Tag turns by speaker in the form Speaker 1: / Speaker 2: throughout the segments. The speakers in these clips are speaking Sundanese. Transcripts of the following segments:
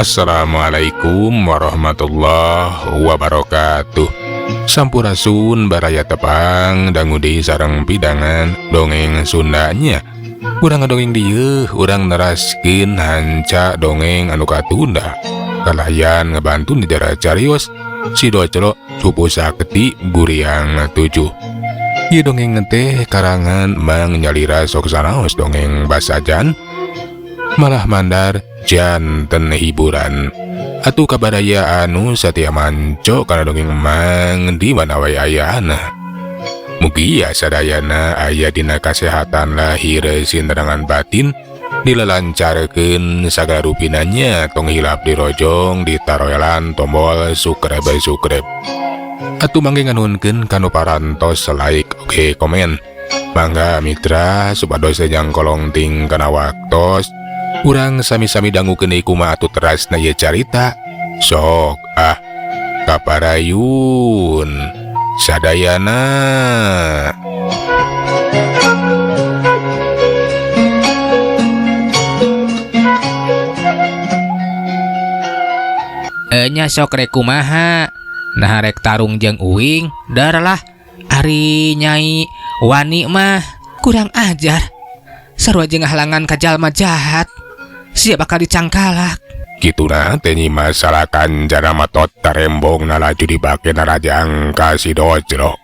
Speaker 1: Assalamualaikum warahmatullahi wabarakatuh. Sampurasun baraya, tepang dangu deui sareng pidangan dongeng Sundanya. Urang ngadongeng dieu, urang neraskeun hanca dongeng anu katunda kalayan ngebantu di daerah carios Si Doclo Cupu Sakti Guriang 7. Ieu dongeng teh karangan Mang Nyalira sok sanaos dongeng basajan malah mandar janten hiburan. Atuh ka baraya anu satia manco kana dongeng Mang di mana wae ayana, mugia sadayana aya dina kasehatan lahir sinterangan batin, dilelancarkeun sagala rupinanya. Tong hilap dirojong, ditaroelan tombol subscribe subscribe. Atuh mangge nganuhunkeun kanu parantos like, oke komen. Mangga mitra, supados jang kolongting kana waktos. Urang sami-sami dangukeun deui kumaha atuh terasna ieu carita. Sok ah, kaparayun sadayana.
Speaker 2: Enya, sok rek kumaha? Nah, rek tarung jeung uing darlah. Ari Nyai wani mah. Kurang ajar, sarua jeung ngahalangan ka jalma jahat. Sia bakal dicangkalak.
Speaker 1: Kitu nah teh Nyi Masalah Kancana matot karembong na laju dibake narajang ka si Doclo.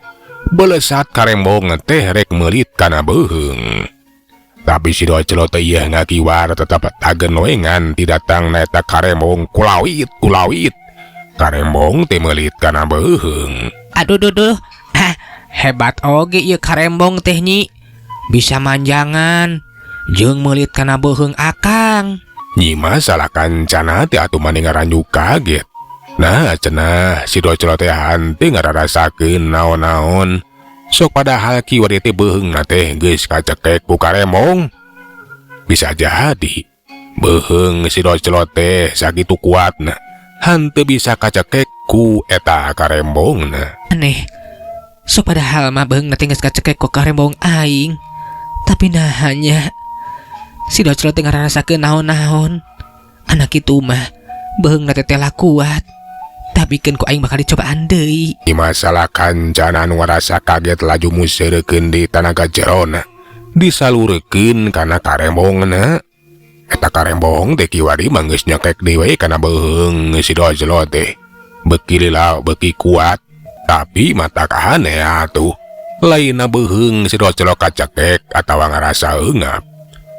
Speaker 1: Belesat karembong teh rek meulit kana beuheung. Tapi si Doclo teh ieu ngakiwar, tetap tagen we ngan datang na eta karembong kulawit kulawit. Karembong teh meulit kana beuheung.
Speaker 2: Aduh duh duh. Ah, hebat oge ieu karembong teh, Nyi, bisa manjangan jeung meulit kana beuheung akang.
Speaker 1: Nyi Masalah Kancana teh atuh mani ngaranyu kaget. Nah, cenah si Doclo teh henteu ngararasakeun naon-naon. Sok padahal kiwari teh beuheungna teh geus kacekek ku karembong. Bisa jadi beuheung si Doclo teh sakitu kuatna henteu bisa kacekek ku eta karembongna.
Speaker 2: Aneh, sok padahal mah beuheung teh geus kacekek ku karembong aing, tapi nah hanya si Doclo teh ngararasakeun naon-naon. Anak itu mah beuheungna teh teh kuat, tapi keun ku aing bakal dicobaan deui.
Speaker 1: Nyi Masalah Kancana anu ngarasa kaget laju museurekeun di tanaga jerona, disalurkeun kana karembongna. Eta karembong teh kiwari mah geus nyekek deui kana beuheung si Doclo teh. Beuki lila beuki kuat, tapi mata kahane atuh. Lainna beuheung si Doclo kacekek atawa ngarasa eungap.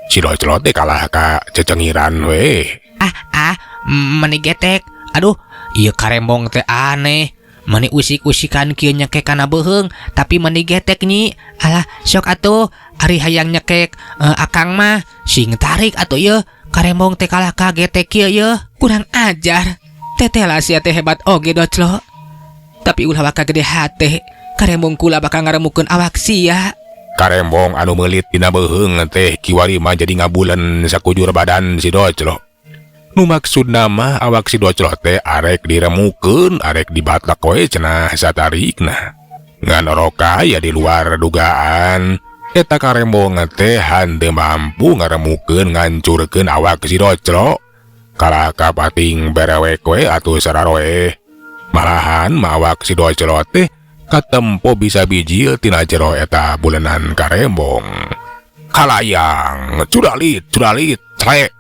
Speaker 1: Si Doclo teh kalah ka cecengiran we.
Speaker 2: Ah ah, meni getek. Aduh, ieu karembong teh aneh, meni usik-usikan kieu nyekek kana beuheung, tapi meni getek, Nyi. Alah, sok atuh ari hayang nyekek akang mah sing tarik atuh. Ieu karembong teh kalah ka getek kieu. Ieu kurang ajar. Teteh lah, sia teh hebat oge, Doclo, tapi ulah bakal gede hate. Karembong kula bakal ngaremukeun awak sia.
Speaker 1: Karembong anu meulit dina beuheung teh kiwari mah jadi ngabulen sakujur badan si Doclo. Nu maksudna mah awak si Doclo teh arek diremukeun, arek dibatlak we cenah satarikna. Ngan oroka ya di luar dugaan. Eta karembong teh henteu mampu ngaremukeun, ngancurkeun awak si Doclo. Kalah ka pating berewek we atuh sararoe. Malahan mah awak si Doclo teh katempo bisa bijil tina jero eta bulenan karembong. Kalayang, cudalit, cudalit, clek.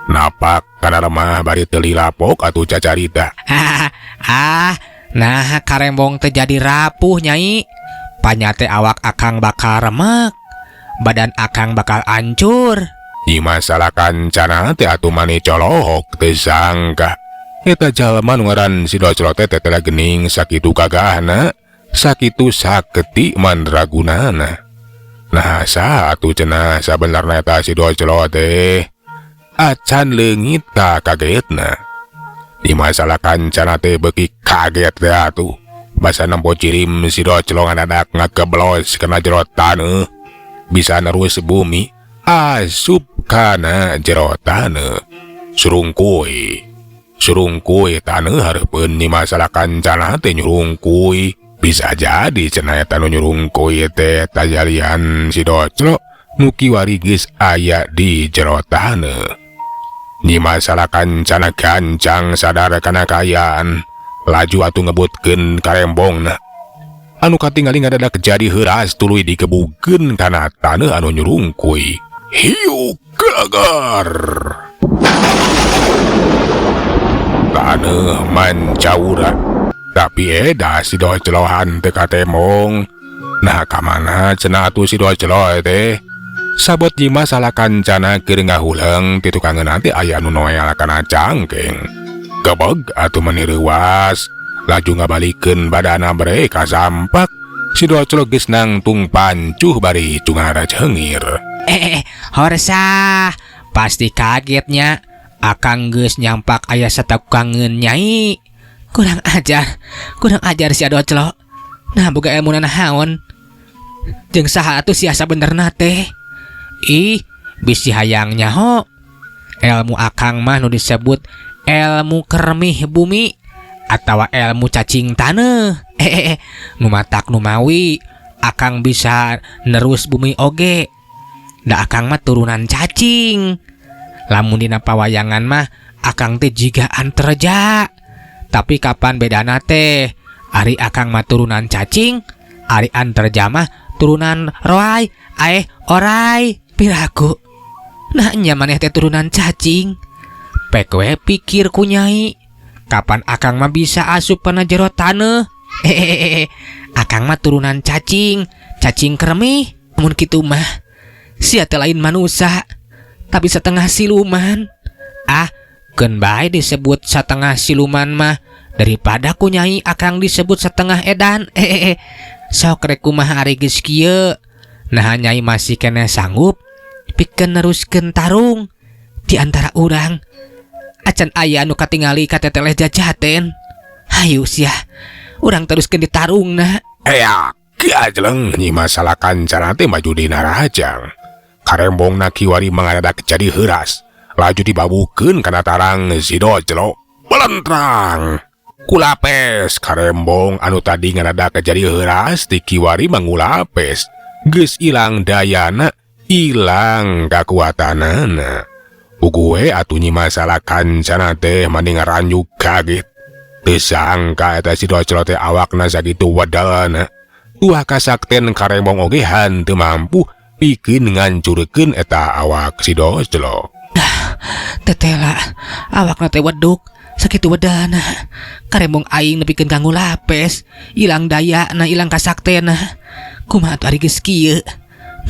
Speaker 1: Napak kana lemah bari teu lapok atuh cacarita.
Speaker 2: Ah, nah karembong teh jadi rapuh, Nyai. Panyate awak akang bakal remek, badan akang bakal hancur.
Speaker 1: Nyi Masalah Kancana teh atuh mani colohok, teu sangka eta jalma nu ngaran si Doclo teh tetela gening sakitu gagahna, sakitu saketi mandragunana. Nah, saha atuh cenah sabenerna eta si Doclo teh? Acan leungit ka kagetna. Nyi Masalah Kancana teh beuki kaget teh atuh. Basa nempo cirim si Doclo ngadadak ngageblos kana jero taneuh. Bisa nerus bumi asup kana jero taneuh. Surungkuy. Surungkuy taneuh hareupeun Nyi Masalah Kancana teh nyurungkuy. Bisa jadi cenah eta nu nyurungkuy teh tajalian si Doclo nu kiwari geus aya di jero taneuh. Nyi Mas Salakancana gancang sadar kana kaayaan, laju atuh ngebutkeun karembongna. Anu katingali ngadadak jadi heuras tuluy digebugkeun kana taneuh anu nyurungkuy. Hiu gelagar. Taneuh mancaura. Tapi eda si Doclohan teu katemong. Nah kamana cenah atuh si Doclo teh? Sabot Nyi Mas Salakancana keur ngahuleng ti tukangeun teh aya anu noel kana cangkeng. Gebeg atuh meuni reuwas, laju ngabalikeun badana bre kasampak. Si Doclo geus nangtung pancuh bari cungar cengir.
Speaker 2: Eh, horsah, pasti kagetnya. Akang geus nyampak aya satukangeun Nyai. Kurang ajar si Doclo. Nah, boga ilmu naon? Jeung saha atuh sia sabenerna teh? Ih, bisi hayang nyaho. Ilmu akang mah nu disebut ilmu kermih bumi atawa ilmu cacing taneuh. Eh, nu matak numawi akang bisa nerus bumi oge. Da akang mah turunan cacing. Lamun dina pawayangan mah akang teh jiga Anterja. Tapi kapan bedana teh? Ari akang mah turunan cacing, ari Anterja mah turunan roai, aeh orai, piraku. Nah nya maneh teh turunan cacing. Pek we pikir ku Nyai. Kapan akang mah bisa asup kana jero taneuh? Hehehe. Akang mah turunan cacing, cacing kremih. Mun kitu mah sia teh lain manusia, tapi setengah siluman. Ah, keun bae disebut setengah siluman mah daripada ku Nyai akang disebut setengah edan. Hehehe. Sok rek kumaha ari geus kieu? Nah Nyai masih keneh sanggup pikeun neruskeun tarung di antara urang. Acan aya anu katingali kateteleh jajaten. Hayu sia, urang teruskeun ditarungna.
Speaker 1: Eak, gajleng Nyi Mas Salakancana teh maju dina rajang. Karembongna kiwari mangadadak jadi heuras. Laju dibabukeun kana tarang si Doclo. Belentrang. Kulapes karembong anu tadi ngadadak jadi heuras di kiwari mangulapes. Geus ilang dayana, ilang kakuatanana. Puguh we atuh Nyi Mas Salakancana teh mani ngaranyuk kaget. Teu sangka eta si Doclo teh awakna sakitu wedelna. Tuah kasakten karembong oge henteu mampu pikeun ngancurkeun eta awak si Doclo.
Speaker 2: Tetela, awakna teh weduk, sakitu wedana. Karembong aing nepikeun ka ngulapes, ilang dayana, ilang kasaktena. Kumaha atuh ari geus kieu?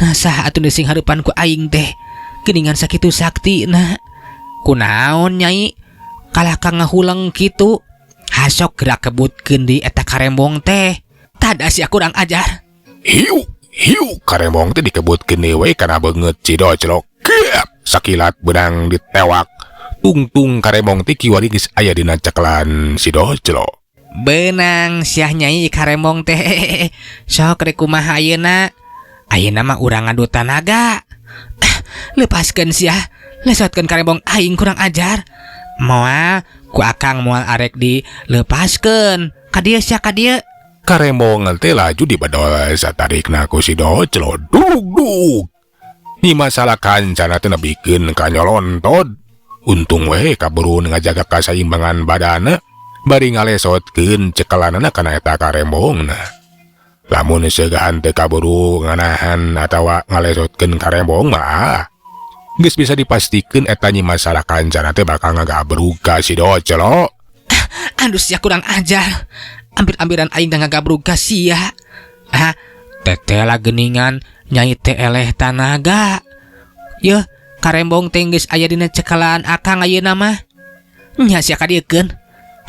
Speaker 2: Nah saha atuh nu sing hareupan ku aing teh? Geuningan sakitu saktina. Kunaon Nyai? Kalah ka ngahuleng kitu. Hasok gerak kebutkeun di eta karembong teh. Tada sia kurang ajar.
Speaker 1: Hiu, hiu karembong teh dikebutkeun deui we kana beungeut si Doclo. Kiap, sakilat beunang ditewak. Tungtung karembong teh kiwari geus aya dina cekelan si Doclo.
Speaker 2: Beunang siah Nyai karembong teh. Sok rek kumaha ayeuna? Ayeuna mah urang ngadu tanaga. Lepaskeun sia, lesotkeun karembong aing kurang ajar. Moal ku akang moal arek dilepaskeun. Ka dieu sia ka dieu.
Speaker 1: Karembong teh laju dibedol satarikna ku si Doclo. Dug dug. Nyi Mas Salakancana teh nepikeun ka nyolontod. Untung we kaburu ngajaga kasaimbangan badana bari ngalesotkeun cekelanana kana eta karembongna. Lamun seugahan teu kaburu nganahan atawa ngalesotkeun karembong mah geus bisa dipastikeun eta Nyi Mas Salakancana teh bakal ngagabrug ka si Doclo.
Speaker 2: Aduh sia kurang ajar. Ambir-ambiran aing da ngagabrug ka sia. Ah, tetela geuningan Nyai teh eleh tanaga. Yeuh, karembong teh geus aya dina cekelan akang ayeuna mah. Nya sia kadiekeun.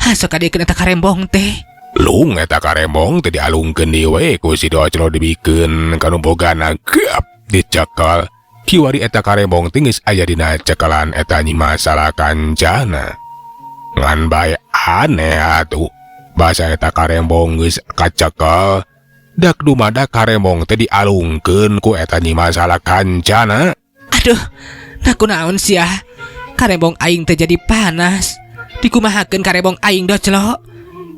Speaker 2: Ha sok kadiekeun eta karembong teh.
Speaker 1: Lung eta karembong teh dialungkeun deui we ku si Doclo dibikeun ka nu bogana gap dicekel. Kiwari eta karembong teh geus aya dina cekelan eta Nyi Mas Salakancana. Ngan bae aneh atuh. Basa eta karembong geus kacekel. Dak dumadak karembong teh dialungkeun ku eta Nyi Mas Salakancana.
Speaker 2: Aduh, nah kunaon sia? Karembong aing teh jadi panas. Dikumahakeun karembong aing Doclo?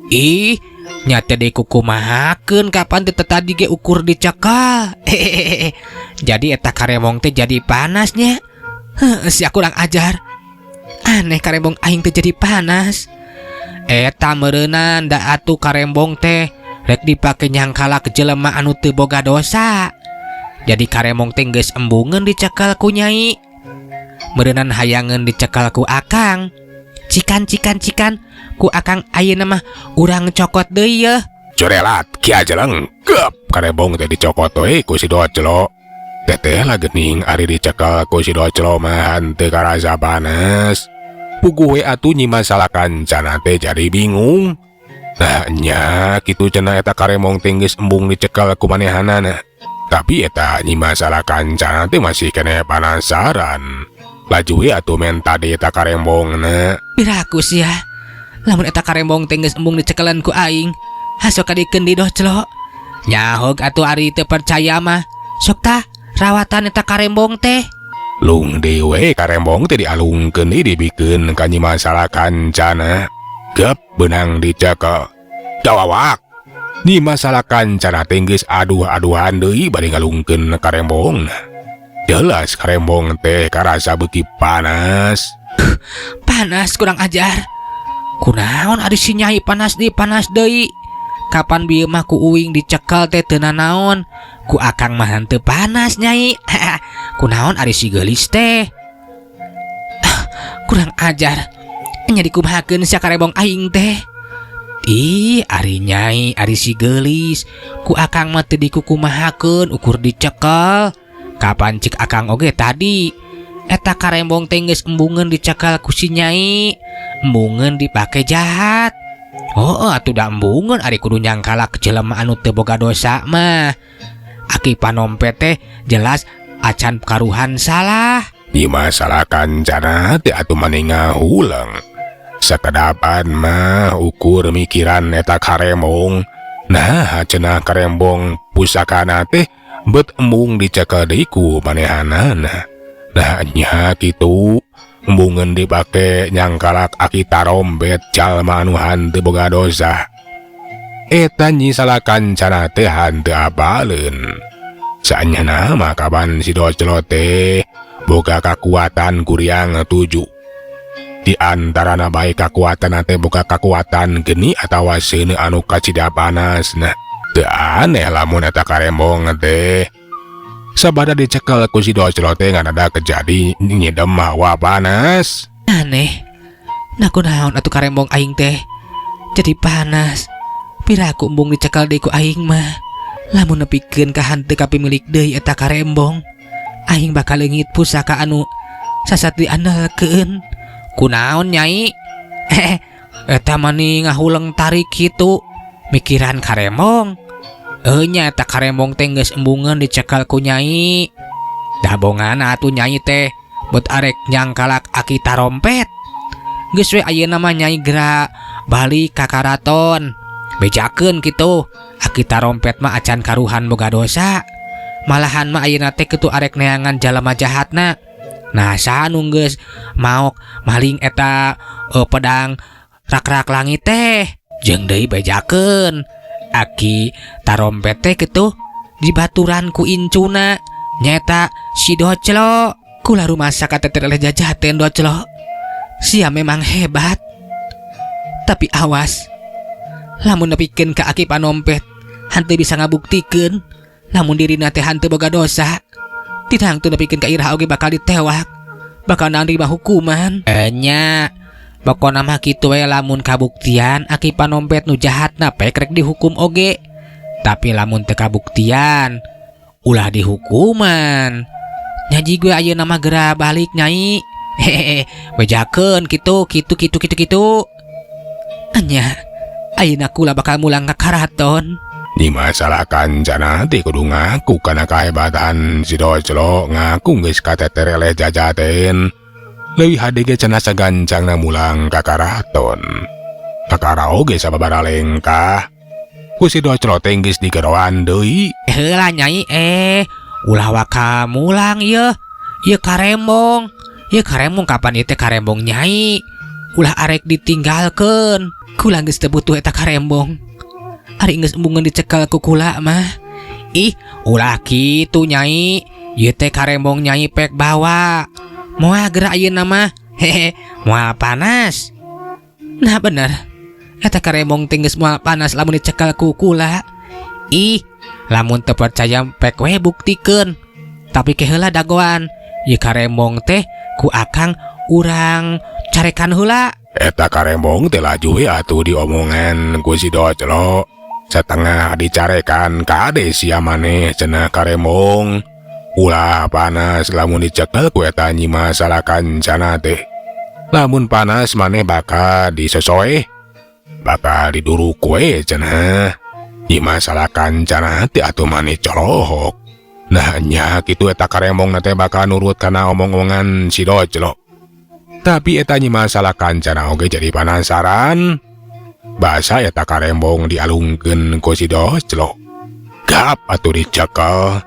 Speaker 2: Ih, nya teh dikukumahakeun kapan teh tadi ge ukur dicekal. Hehehe. Jadi eta karembong teh jadi panasnya. Heuh, sia kurang ajar. Aneh karembong aing teh jadi panas. Eta meureunan da atuh karembong teh rek dipake nyangkalak jelema anu teu boga dosa. Jadi karembong teh geus embungeun dicekal ku nyai. Meureunan hayangeun dicekal ku akang. Cikan cikan cikan ku akang ayeuna mah urang cokot deui yeuh.
Speaker 1: Corelat Ki Ajeleng gep karembong teh dicokot we ku si Doclo. Teteh lah geuning ari dicekal ku si Doclo mah henteu karasa panas. Puguh we atuh Nyi Mas Salakancana teh jadi bingung. Nah nya kitu cenah eta karembong teh geus embung dicekal ku manehanana. Tapi eta Nyi Mas Salakancana teh masih keneh penasaran. Laju we atuh menta deui eta karembongna.
Speaker 2: Piraku sia. Lamun eta karembong teh geus embung dicekelan ku aing, hasok kadikeun di Doclo. Nyahog atuh ari teu percaya mah. Sok tah rawatan eta karembong teh.
Speaker 1: Lung dewe karembong teh dialungkeun deui dibikeun ka Nyi Mas Salakancana. Gep beunang dicekel. Gawawak. Nyi Mas Salakancana teh geus aduh-aduhan deui bari ngalungkeun karembongna. Jelas karembong teh karasa beuki panas.
Speaker 2: Panas kurang ajar. Kunaon ari si Nyai panas deui panas deui. Kapan bieu mah ku uing dicekel teh teu nanaon. Ku akang mah henteu panas Nyai. Kunaon ari si geulis teh. Kurang ajar. Nya dikumahakeun sia karembong aing teh. Ih, ari Nyai, ari si geulis. Ku akang mah teu dikukumahakeun ukur dicekel. Kapan cik akang oge tadi. Eta karembong teh geus embungeun dicekal ku si Nyai. Embungeun dipake jahat. Oh, atuh da embungeun ari kudu nyangkalak jelema anu teu boga dosa mah. Aki Panompet teh jelas acan karuhan salah.
Speaker 1: Nyi Mas Salakancana teh atuh mani ngahuleng. Sakedapan mah ukur mikiran eta karembong. Nah, cenah karembong pusakana teh bet embung dicekel deui ku manehanana. Nah nya kitu embungeun dipake nyangkalak aki tarompet jalma anu hanteu boga dosa. Eta Nyi Salakancana teh hanteu apaleun. Saenyana mah kaban si Doclo teh boga kakuatan kuriang 7. Di antarana bae kakuatan teh boga kakuatan geni atawa seuneu anu kacida panasna. Teu aneh lamun eta karembong teh sabada dicekel ku si Doclo teh ngadadak jadi nyidem hawa panas.
Speaker 2: Aneh. Nah kunaon atuh karembong aing teh jadi panas. Piraku embung dicekel deui ku aing mah. Lamun nepikeun ka hanteu kapimilik deui eta karembong, aing bakal leungit pusaka anu sasat diandalkeun. Kunaon Nyai? Eta mah ni ngahuleng tarik kitu mikiran karembong. Nya eta karembong teh geus embungeun dicekel ku Nyai. Dabongan atuh Nyai teh bet arek nyangkalak aki tarompet. Geus we ayeuna mah Nyai geura balik ka karaton. Bejakeun kitu. Aki tarompet mah acan karuhan boga dosa. Malahan mah ayeuna teh kitu arek neangan jalma jahatna. Nah saha nu geus maok maling eta pedang rak-rak langit teh. Jeung deui bejakeun. Aki tarompet teh kitu dibaturan ku incuna nyaeta si Doclo. Kula rumasa kateter oleh jajaten Doclo. Sia memang hebat. Tapi awas, lamun nepikeun ka aki Panompet hanteu bisa ngabuktikeun lamun dirina teh hanteu boga dosa. Tidak teu nepikeun ka iraha oge bakal ditewak, bakal narima hukuman. Nya pokona mah kitu we lamun kabuktian aki Panompet nu jahatna pek rek dihukum oge. Tapi lamun teu kabuktian ulah dihukuman. Nyaji gue ayeuna mah geura balik Nyai. Hehehe, bejakeun kitu kitu kitu kitu kitu. Nya ayeuna kula bakal mulang ka karaton.
Speaker 1: Nyi Mas Salakancana teh kudu ngaku kana kahebatan si Doclo, ngaku geus katetereleh jajaten. Leuwih hade ge cenah sagancangna mulang ka karaton. Kakara oge sababaraha lengkah. Ku si Doclo teh geus digeroan deui.
Speaker 2: Heula Nyai, ulah waka mulang ieu. Ieu karembong. Ieu karembong kapan ieu teh karembong Nyai. Ulah arek ditinggalkeun. Kula geus teu butuh eta karembong. Ari geus embungeun dicekel ku kula mah. Ih, ulah kitu Nyai. Ieu teh karembong Nyai pek bawa. Moal geura ayeuna mah. Hehe, Moal panas. Nah bener. Eta karembong teh geus moal panas lamun dicekel ku kula. Ih, lamun teu percaya pek we buktikeun. Tapi ke heula dagoan, ieu karembong teh ku akang urang carekan heula.
Speaker 1: Eta karembong teh laju we atuh diomongan ku si Doclo. Satengah dicarekan kade sia maneh cenah karembong. Ulah panas lamun dicekel ku eta Nyi Mas Salakancana teh. Lamun panas maneh bakal disosoeh, bakal diduruk we cenah. Nyi Mas Salakancana teh atuh maneh colohok. Nah nya kitu eta karembong teh bakal nurut kana omong-omongan si Doclo. Tapi eta Nyi Mas Salakancana oge jadi penasaran. Basa eta karembong dialungkeun ku si Doclo. Gap atuh dicekel.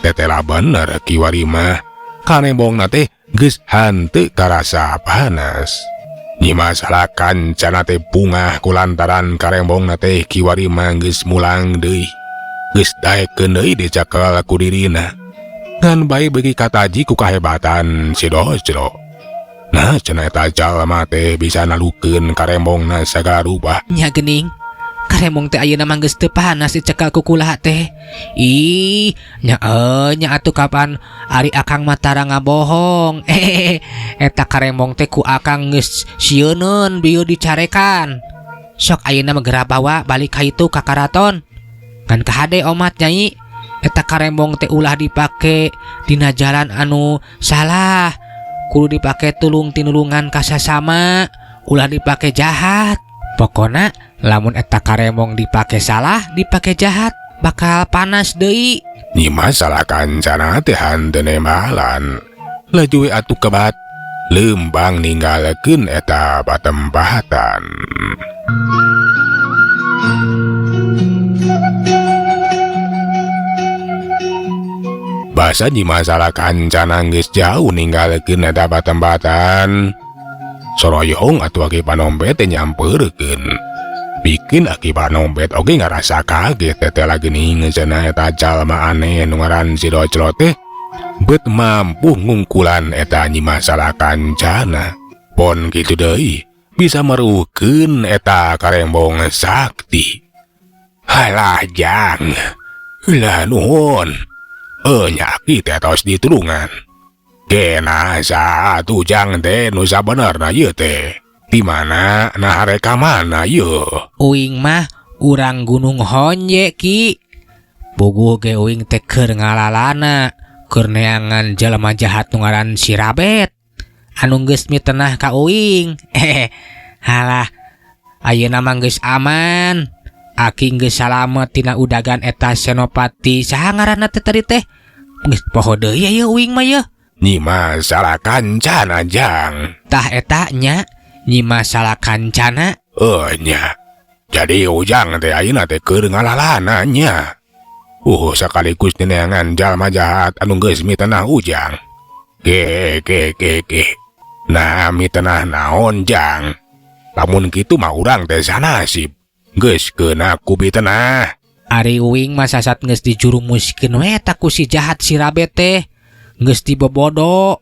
Speaker 1: Tetela bener kiwari mah karembong teh geus henteu karasa panas. Nyi Mas Salakancana teh bungah kulantaran karembong teh kiwari mah geus mulang deui. Geus daekeun deui dicekel ku dirina. Ngan bae beuki kataji ku kahebatan si Doclo. Nah cenah eta jalma teh bisa nalukeun karembongna sagala rupa.
Speaker 2: Nya geuning. Karembong teh ayeuna mah geus teu panas dicekel ku kula teh. Ih, nya nya atuh kapan ari akang mah tara ngabohong. Eta karembong teh ku akang geus sieuneun bieu dicarekan. Sok ayeuna mah geura bawa balik ka itu ka karaton. Ngan kahade omat nyai, eta karembong teh ulah dipake dina jalan anu salah. Kudu dipake tulung tinulungan ka sasama, ulah dipake jahat. Pokona lamun eta karembong dipake salah, dipake jahat, bakal panas deui.
Speaker 1: Nyi Mas Salakancana teh henteu nembalan. Laju we atuh kebat leumpang ninggalkeun eta patempatan. Basa Nyi Mas Salakancana geus jauh ninggalkeun eta patempatan. Soroyong atuh aki panompet teh nyamperkeun. Bikin aki panompet oge ngarasa kaget teteh lagi geuning cenah eta jalma aneh nu ngaran si Doclo teh bet mampu ngungkulan eta Nyi Mas Salakancana. Pon kitu deui bisa meruhkeun eta karembong sakti. Halah jang. Lah nuhun. Nya aki teh tos ditulungan. Gena satu jang teh nu sabenerna ieu teh. Di mana nah arek ka mana ieu?
Speaker 2: Uing mah urang Gunung Honje ki. Puguh ge uing teh keur ngalalana, keur neangan jelema jahat nu ngaran si Rabet. Anu geus mitenah ka uing. Halah, ayeuna mah geus aman. Aki geus salamet tina udagan eta Senopati. Saha ngaranna teh tadi teh? Geus poho deui ieu uing mah yeuh.
Speaker 1: Nyi Mas Salakancana jang.
Speaker 2: Tah eta nya Nyi Mas Salakancana.
Speaker 1: Nya. Jadi ujang teh ayeuna teh keur ngalalana nya. Sekaligus neangan jalma jahat anu geus mitenah ujang. Ge ge ge ge. Nah mitenah naon jang? Lamun kitu mah urang teh sanasib. Geus keuna ku mitenah.
Speaker 2: Ari uing mah sasat geus dijurumuskeun we ta ku si jahat si Rabet teh. Geus dibobodo.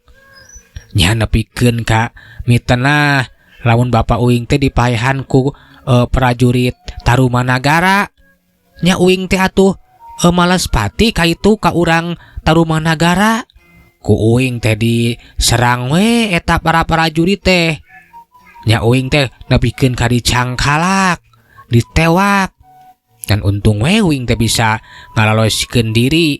Speaker 2: Nya nepikeun ka mitenah lamun bapa uing teh dipaehan ku prajurit Tarumanagara. Nya uing teh atuh malas pati ka itu ka urang Tarumanagara. Ku uing teh diserang we eta para prajurit teh. Nya uing teh nepikeun ka dicangkalak, ditewak. Dan untung we uing teh bisa ngalaloskeun diri,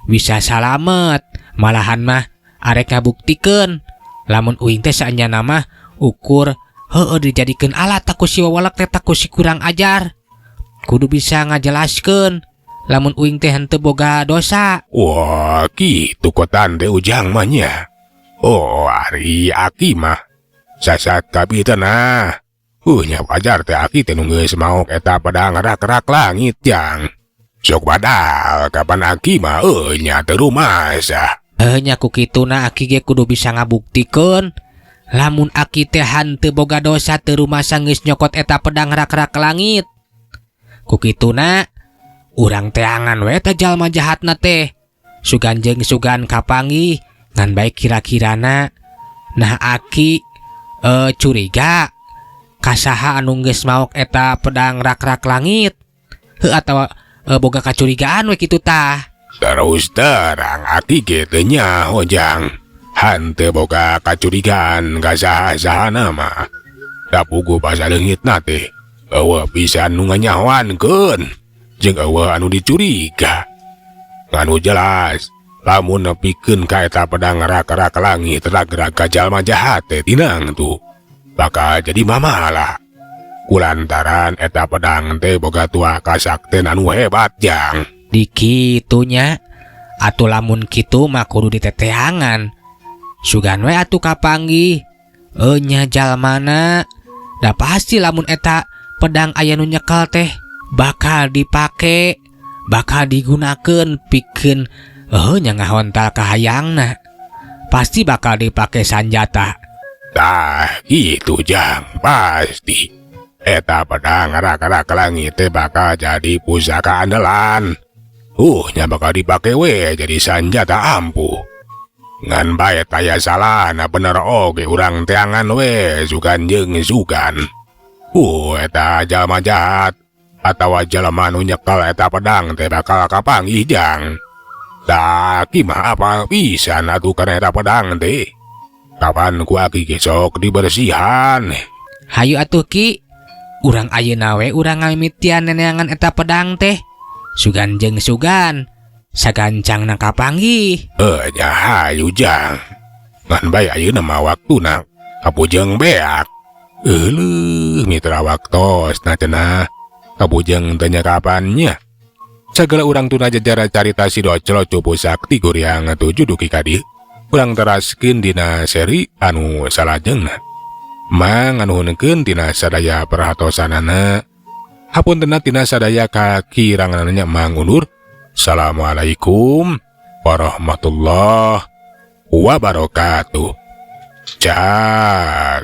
Speaker 2: bisa salamet. Malahan mah arek ngabuktikeun lamun uing teh saenyana mah ukur heueuh dijadikeun alat ku si wawalek teh ku si kurang ajar. Kudu bisa ngajelaskeun lamun uing teh henteu boga dosa.
Speaker 1: Wah, kitu kotan teh ujang mah nya. Oh, ari aki mah sasat kapitenah. Nya wajar teh aki teh nu geus maok eta pedang rak-rak langit jang. Sok badal kapan aki mah nya teu rumasa.
Speaker 2: Nya ku kituna aki ge kudu bisa ngabuktikeun lamun aki teh henteu boga dosa teu rumasa geus nyokot eta pedang rak-rak langit. Ku kituna urang teangan we teh jalma jahatna teh. Sugan jeung sugan kapanggih ngan bae kira-kirana nah aki Curiga ka saha anu geus maok eta pedang rak-rak langit? Heuh, atawa boga kacurigaan we kitu tah?
Speaker 1: Terus terang aki ge teu nyaho, Jang. Hanteu boga kacurigaan ka saha-saha mah. Da puguh basa leungitna teh euweuh pisan nu nganyahoankeun jeung euweuh anu dicuriga. Ngan nu jelas, lamun nepikeun ka eta pedang rak-rak langit rag-rag ka jalma jahat teh tinang tuh bakal jadi mamala. Kulantaran eta pedang teh boga tuah kasakten anu hebat, Jang.
Speaker 2: Di kitunya atuh, lamun kitu mah kudu diteteangan. Sugan we atuh kapanggih nya jalmana. Da pasti lamun eta pedang aya nu nyekel teh bakal dipake, bakal digunakeun pikeun nya ngahontal kahayangna. Pasti bakal dipake sanjata.
Speaker 1: Tah gitu, Jang, pasti. Eta pedang rak-rak langit teh bakal jadi pusaka andalan. Nya bakal dipake we jadi sanjata ampuh. Ngan bae taya salah na bener oge, urang teangan we sugan jeung sugan. Eta jalma jahat atawa jalma nu nyekel eta pedang teh bakal kapanggih, Jang. Da aki mah apal pisan atuh kana eta pedang teh. Kapan ku aki ge sok dibersihan.
Speaker 2: Hayu atuh, Ki, urang ayeuna we urang ngamimitian neneangan eta pedang teh. Sugan jeung sugan sagancangna kapanggih.
Speaker 1: Eh, nya hayu, Jang. Ngan bae ayeuna mah waktuna kapujeng beak. Euleuh, mitra, waktosna cenah. Kapujeng teh nya kapannya. Sagala urang tuna jajara carita Si Doclo Cupu Sakti Guriang tujuh dugi ka dieu. Urang teraskeun dina seri anu salajengna. Manganuhunkeun tina sadaya perhatosanana. Hapuntenna tina sadaya kakiranganna, mangundur. Assalamualaikum warahmatullahi wabarakatuh. Cak.